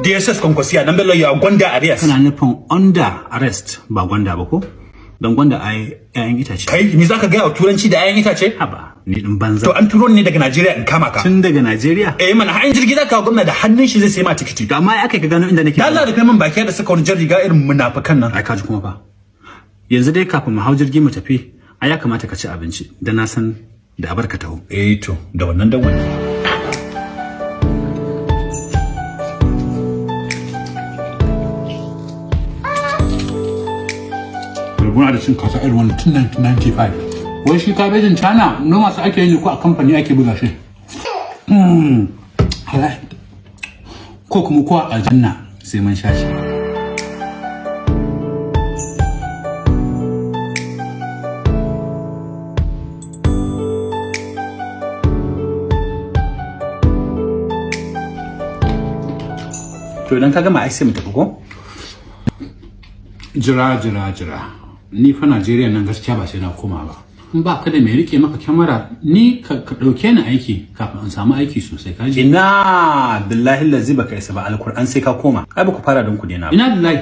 DSS Kwankwasiya dan Bello, ya gwanda arrest. Kana nufin under arrest, ba gwanda ba ko? Don gwanda ai 'ya'yan itace. Kai, ni zaka gaya wa turanci da 'ya'yan itace? Haba, ni din banza. To an turo ni daga Najeriya in kama ka. Tun daga Najeriya? Eh mana, har jirgi zaka kawo, gwamna da hannun shi zai sai ma tikiti. To amma ai aka ka gano inda nake? Da Allah da kai min baki da saka wani jan riga irin munafikan nan. Ai ka ji kuma fa. Yanzu dai kafin mu hau jirgi mu tafi, ai ya kamata ka ci abinci, dan na san da abar ka taho. Eh to, da wannan dan wannan. Rabona da cin kasa irin wannan tun 1995. Wai shi kabejin China noma su ake yi ko a kamfani ake buga shi? Halal. Ko kuma ko a aljanna sai mun sha shi. To idan ka gama ai sai mu tafi ko? Jira, jira, jira. Ni fa Najeriya nan gaskiya ba sai na koma ba. In ba ka da mai rike maka kyamara, ni ka ɗauke ni aiki kafin in samu aiki sosai, ka ji? Ina, billahi lazi baka isa ba, alkur'an sai ka koma. Ai ba ku fara don ku daina ba. Ina lillahi.